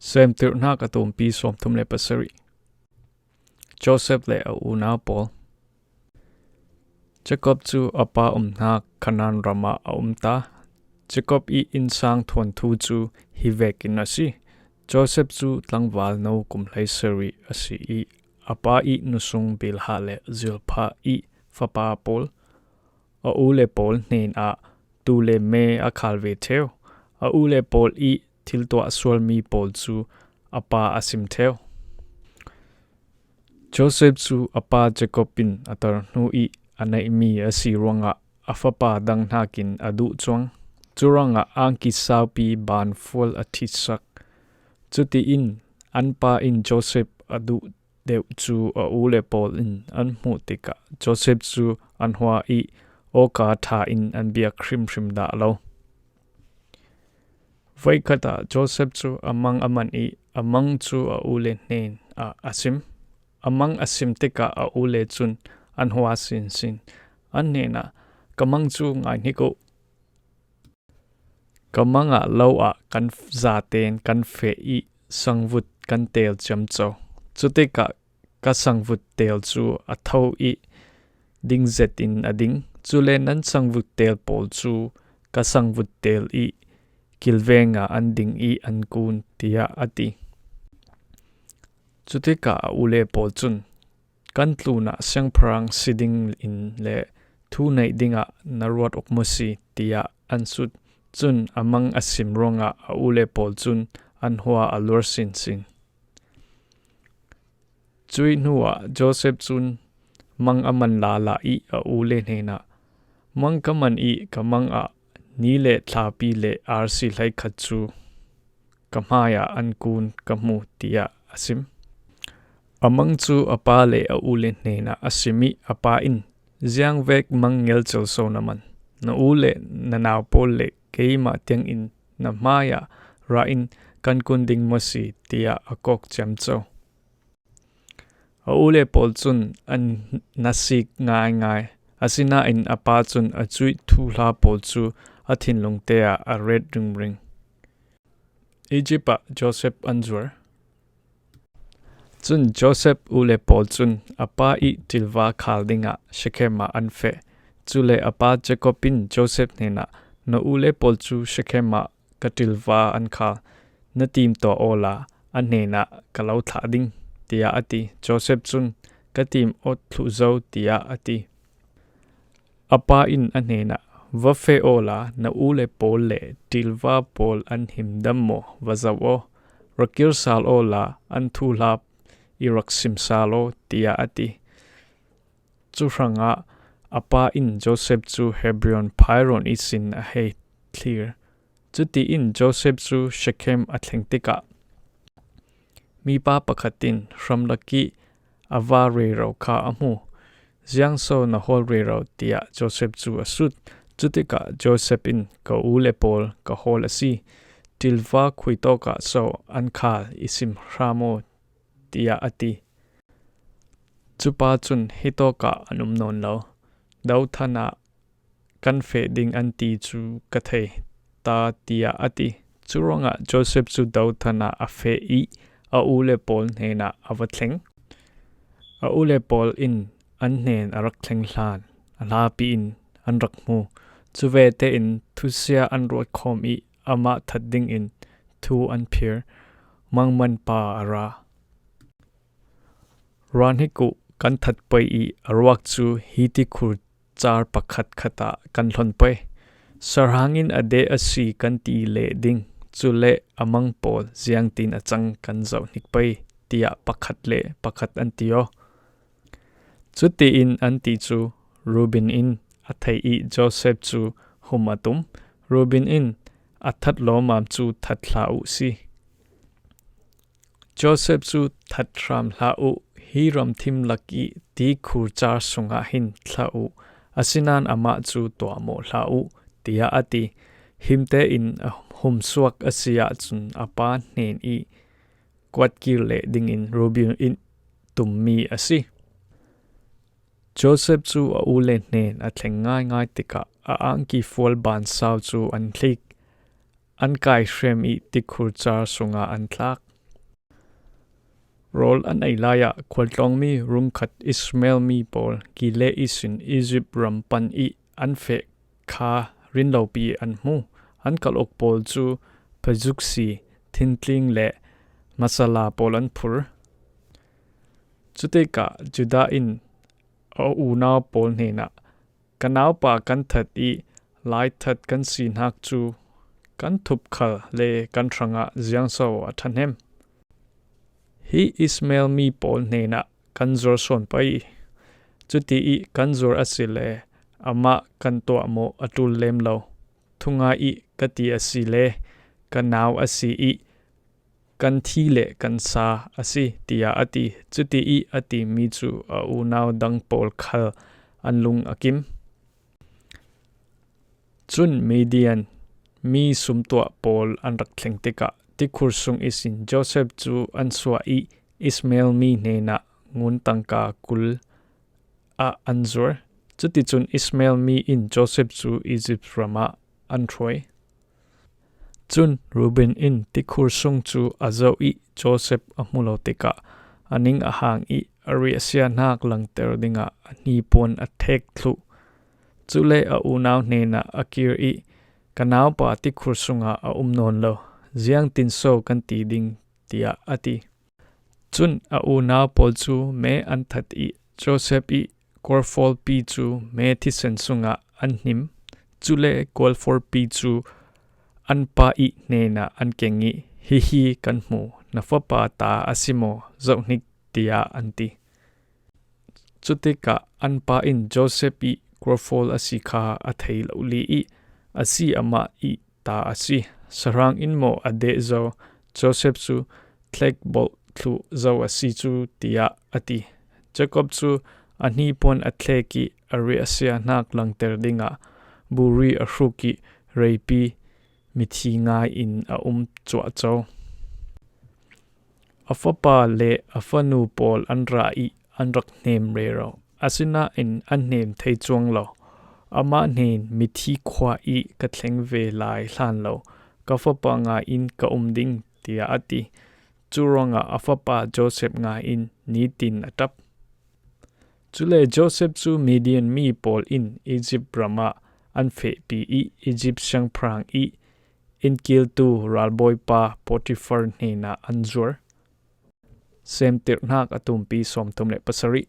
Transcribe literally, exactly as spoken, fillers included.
Semtirhnak a tumpi sawmthum le pasarih. Joseph le a unau pawl. Jacob cu a pa umhnak Kanaan ram ah a um ta. Jacob i innsang thuanthu cu hi vekin a si. Joseph cu tlangval no kum hleisarih a si i a pa i nusung Bilhah le Zilpah i fapa pawl, a u le pawl hnenah tuu le me a khal ve ṭheu. A u le pawl i thil tuah sualmi pawl cu a pa a sim ṭheu. Joseph cu a pa Jacob in a tar hnu i a neihmi a si ruangah a fapa dang hnakin a duh cuang. Curuangah angki saupi banfual a ṭhitsak. Cutiin an pa in Joseph a duh deuh cu a u le pawl in an hmuh tikah Joseph cu an hua i awka ṭha in an biak hrimhrim dah lo. Voikhat ah Joseph cu a mang a man i a mang cu a u le hnen ah a sim. A mang a sim tikah a u le cun an hua sinsin. An hnenah, "Ka mang cu ngai hnik uh. Ka mang ah lo ah kan zaten kan feh i sangvut kan tel ciamco. Cutikah ka sangvut tel cu a tho i ding zetin a ding. Cule nan sangvut tel pawl cu ka sangvut tel i kilveng ah an ding i an kun," tiah a ti. Cutikah a u le pawl cun, "Kan tlunah siangpahrang si ding in le thu neih dingah na ruat awk maw si?" tiah an sut. Cun a mang a sim ruangah a u le pawl cun an hua a luar sinsin. Cuih hnuah Joseph cun mang a man lala i a u le hnenah, "Mang ka man i ka mang ah ni le thlapi le arsi hleikhat cu ka hmaiah an kun ka hmu," tiah a sim. A mang cu a pa le a u le hnenah a sim i a pa in, "Ziangvek mang ngelcel so na man? Na u le na nau pawl le keimah tiangin na hmaiah ra in kan kun ding maw si?" tiah a kawk ciamco. A u le pawl cun an nasik ngaingai. Asinain a pa cun a cuih thuhla pawl cu a thinlungte ah a ret ringring. Egypt ah Joseph an zuar. Cun Joseph u le pawl cun a pa i ṭilva khal dingah Shekhem ah an feh. Cule a pa Jacob in Joseph hnenah, "Na u le pawl cu Shekhem ah ka ṭilva an khal. Na tim tuah awla an hnenah ka lo thlah ding," tiah a ti. Joseph cun, "Ka tim awt thluh zo," tiah a ti. A pa in a hnenah, "Va feh awla na u le pawl le ṭilva pawl an himdam maw va zoh aw. Rak kir sal awla an thuhla i rak sim sal aw," tiah a ti. Cu hrangah a pa in Joseph cu Hebron phairon ihsin a hei thlir. Cutiin Joseph cu Shekhem a thleng tikah mipa pakhat in hramlak i a va rero kha a hmu. "Ziangso na hawl rero?" tiah Joseph cu a sut. Cutikah Joseph in, "Ka u le pawl ka hawl a si. Ṭilva khuitawkah so an khal i sim hram aw?" tiah a ti. Cupa cun, "Hitawkah an um nawn lo. Dothan ah kan feh ding an ti cu ka thei ta," tiah a ti. Curuangah Joseph cu Dothan ah a feh i a u le pawl hnenah a va thleng. A u le pawl in an hnen a rak thleng hlan a hlapi in an rak hmu. Cu ve tein thusia an ruat khawm i amah that dingin thu an phir. Mangmanpa a ra. "Ra hnik uh, kan that pei i a ruak cu hi tikhur car pakhat khat ah kan hlon pei. Sarhang in a deh a si kan ti leh ding, cule a mang pawl ziangtin a cang kan zoh hnik pei," tiah pakhat le pakhat an ti aw. Cutiin an ti cu Reuben in a theih i Joseph cu hum a tum. Reuben in, "A that lawmam cu that hlah uh si. Joseph cu that hram hlah uh, hi ramthim lak i tikhur car sungah hin thlah uh, asinain amah cu tuahmawh hlah uh," tiah a ti. Him tein a humsuak a si ahcun a pa hnen i kuatkir leh dingin Reuben in tummi a si. Joseph cu a u le hnen a thleng ngaingai tikah a angki fual bansau cu an hlik. An kai hrem i tikhur car sungah an thlak. Rawl an ei lai-ah khualtlawngmi rungkhat Ismael mi pawl Gilead ihsin Egypt ram pan ih an feh kha rinlopi an hmu. An kalh awk pawl cu phazuksi, thintling le masala pawl an phur. Cutikah Judah in a unau pawl hnenah, "Ka naupa kan that ih laithat kan sinak cu kan thup khal le kan hrangah ziangso a ṭhahnem? Hi Ismael mi pawl hnenah kan zuar sawn pei. Cuti ih kan zuar asile amah kan tuahmawh a ṭul lem lo. Thungai ih ka ti asile ka nau a si ih kan thi le kan sa a si," tiah a ti. Cuti ih a timi cu a unau dang pawl khal an lung a kim. Cun Midian mi sumtuah pawl an rak thleng tikah tikhur sung ihsin Josef cu an suah ih Ismael mi hnenah ngun tangka kul ah an zuar. Cuticun Ismael mi in Josef cu Egypt ram ah an hruai. Cun Reuben in tikhur sung cu a zoh ih Josef a hmu lo tikah a ning a hang ih a riahsianak langter dingah a hnipuan a thlek thluh. Cule a unau hnenah a kir ih, "Ka naupa tikhur sungah a um nawn lo. Ziangtinso kan ti ding?" tiah a ti. Cun a unau pawl cu me an that ih Josef ih kualfawlpi cu me thisen sungah an hnim. Cule kualfawlpi cu an pa ih hnenah an keng ih, "Hihi kan hmu, na fapa ta a si maw? Zohhnik," tiah an ti. Cutikah an pa in Josef ih kualfawl a si kha a thei lo li ih, "A si, amah ih ta a si. Sahrang in maw a deh zo? Josef cu thlekbolh thluh zo a si cu," tiah a ti. Jakob cu a hnipuan a thlek ih a riahsianak langter dingah buri a hruk ih reipi mithi ngai in a um cuahco. A fapa le a fanu pawl an ra ih an rak hnem rero. Asinain an hnem thei cuang lo. Amah hnen, "Mithi khua ih ka thleng ve lai hlan lo ka fapa ngai in ka um ding," tiah a ti. Cu ruangah a fapa Josef ngai in nitin a ṭap. Cule Josef cu Midian mi pawl in Egypt ram ah an fehpi ih Egypt siangpahrang ih inkiltu ralbawipa Potifar hnenah an zuar. Semtirhnak a tumpi sawmthum le pasarih.